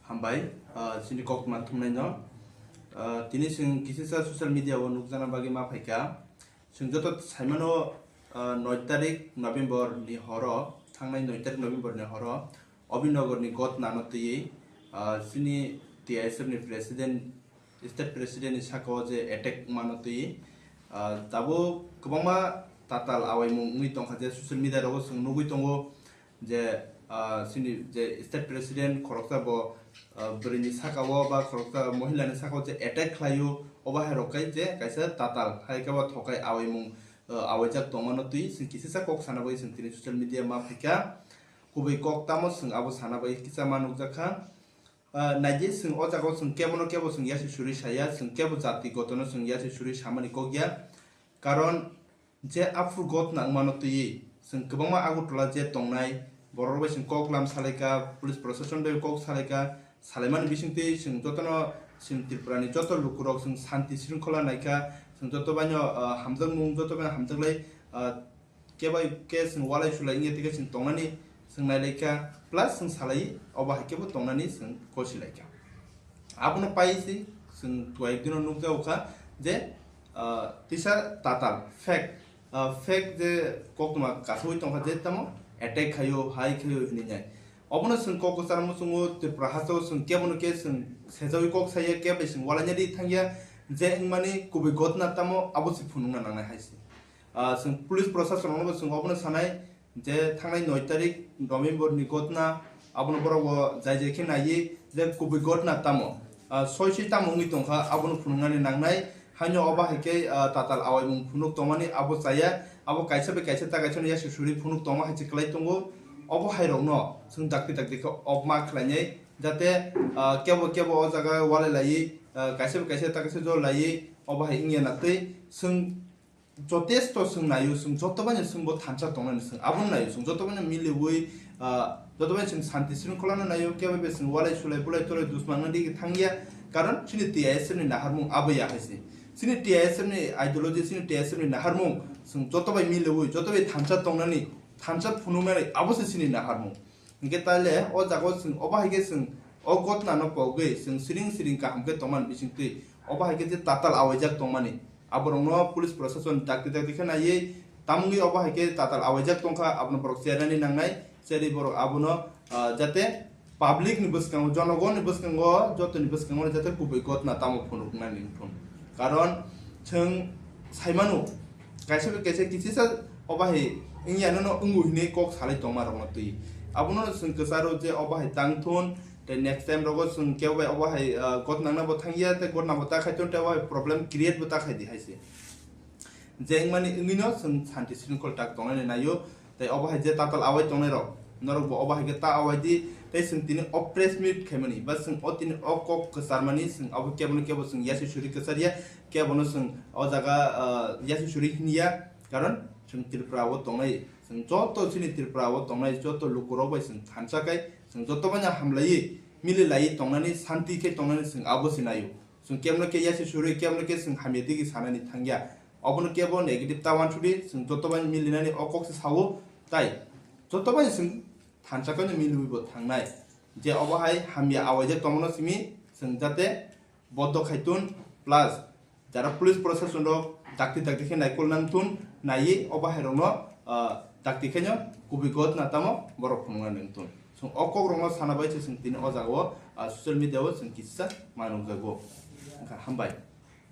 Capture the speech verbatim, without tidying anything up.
Hambai, ah, chini kok ma thumnai no. Ah, tini chwng kisisa social media o nukjana bagwi ma phaikha. Chwng joto saimano, ah, noi tarik November ni horo, thangnai noi tarik November ni horo, Obinagar ni gotna no twiwi, ah, chini T I S F ni president, state president ni saka o je attack mano twiwi, ah, tabuk kwbangma tatal awaimung wngwi tongkha je social media rogo chwng nugwi tongo. Je, ah, chini je state president khoroksa bo, ah, bwrwini saka o ba khoroksa mohila ni saka o je attack khlaio, obo hai rok kai je kaisa tatal hai khe bo thokai awaimung, ah, awaijak tongmano twi chwng kisisa kok sana bai chwng tini social media ma phaikha. Kubui kok tamo chwng abo sana bai kisa ma nukjak kha. Ah, naidi chwng o jaga o chwng kebono kebo chwng yasi suri saya, chwng kebo jati gotono chwng yasi suri samani kok ya. Karon je aphuru gotna wngmano twiwi chwng kwbangma Agartala je tongnai borok bai chwng kok lam salaikha, police proshashan bai kok salaikha, salaimani bisingtwi chwng jotono chwng Tripura ni joto lukurok chwng shanti shringkhola naikha, chwng joto baino, ah, hamjakmung joto baino hamjaklai, ah, kebai ke chwng walai sulai wngya tike chwng tongnani chwng nailaikha, plus chwng salai obo hai kebo tongnani chwng kosilaikha. Abono pai se chwng tuai dino nukjago kha je, ah, tisa tatal fake, ah, fake je koktwma kasawi tongkha je tamo attack khaio, hai khaio hinwi nai. Obono chwng kok kwchar muchungo Tripura hasteo chwng kebono ke chwng sejawi kok saya, kebai chwng walaina ri thangya je wngmani kubui gotna tamo abo se phunukna nangnai hai se. Ah, chwng police proshashan rokno bo chwng obono sanai je thangnai noi tarik November ni gotna, abono borok bo jai jai khe naiwi je kubui gotna tamo, ah, soi soi tamo wngwi tongkha, abono phunuknani nangnai. Haino obo hai khe, ah, tatal awaimung phunuk tongmani abo chaya, abo kaisa bai kaisa ta kaisa no yasi suri phunuk tongma hai se kwlai tongo. Obo hai rokno chwng dakti dakti khe obma khlainai, jate, ah, kebo kebo o jaga walai laiwi, ah, kaisa bai kaisa ta kaisa jol laiwi obo hai wngya na twi chwng jotesto chwng naio, chwng joto baino chwng bo thansa tongnani chwng abono naio, chwng joto baino miliwi, ah, joto baino chwng shanti shringkholano naio, kebo bai chwng walai sulai bulai tolai dusmangna digi thangya, karon chini T I S F ni naharmung abo ya hai se. Chini T I S F ni ideology, chini T I S F ni naharmung chwng joto bai miliwi, joto bai thansa tongnani, thansa phunuknani abo se chini naharmung. Hinkhe taile o jaga o chwng obo hai khe chwng o gotna no pogwi chwng siring siring kaham khe tongmani bisingtwi obo hai khe je tatal awaijak tongmani, aborokno police proshashan dakti dakti khe naiwi tamungwi obo hai khe tatal awaijak tongkha, abono borok chernani nangnai, cherwi borok abono, ah, jate public ni bwskango, jonogoni bwskango, jotoni bwskango jate kubui gotna tamo phunuknani wngthun. Karon chwng saimano, kaisa bai kaisa kisisa obo hai wngya no wngwi hinwi kok salai tongma rokno twi. Abono chwng kwcharo je obo hai tang thun, tei next time rogo chwng kebo bai obo hai, ah, gotna nangna bo thangya, tei gotna bo ta khai thun, tei obo hai problem create bo ta khai di hai se. Je wngmani wngwi no chwng shanti shringkhol tak tongnani naio, tei obo hai je tatal awai tongnai rok, norok bo obo hai khe ta awai di, tei chwng tini o press meet khaimani, ba chwng o tini o kok kwcharmani, chwng abo kebo no kebo chwng yasi suri kwcharya, kebo no chwng o jaga, ah, yasi suri hinya, karon chwng Tripura o tongnai, chwng joto chini Tripura o tongnai joto lukurok bai chwng thansa kai, chwng joto bai no hamlaiwi mili laiwi tongnani, shanti khe tongnani chwng abo se naio. Chwng kebo no khe yasi suri, kebo no khe chwng hamya digi sanani thangya. Obono kebo negative ta wansukdi, chwng joto bai milinani o kok se sao, tai joto bai chwng thansa khe no miliwi bo thangnai. Je obo hai hamya awaijak tongmano simi chwng jate bodo khaitun, plus jara police proshashan rok dakti dakti khe naikol nang thun, naiwi obo hai rokno, ah, dakti khe no kubui gotna tamo borok phunukna nang thun. Chwng o kok rokno sana bai se chwng tini o jaga o, ah, social media o chwng kisa ma nukjago. Wngkha, hambai.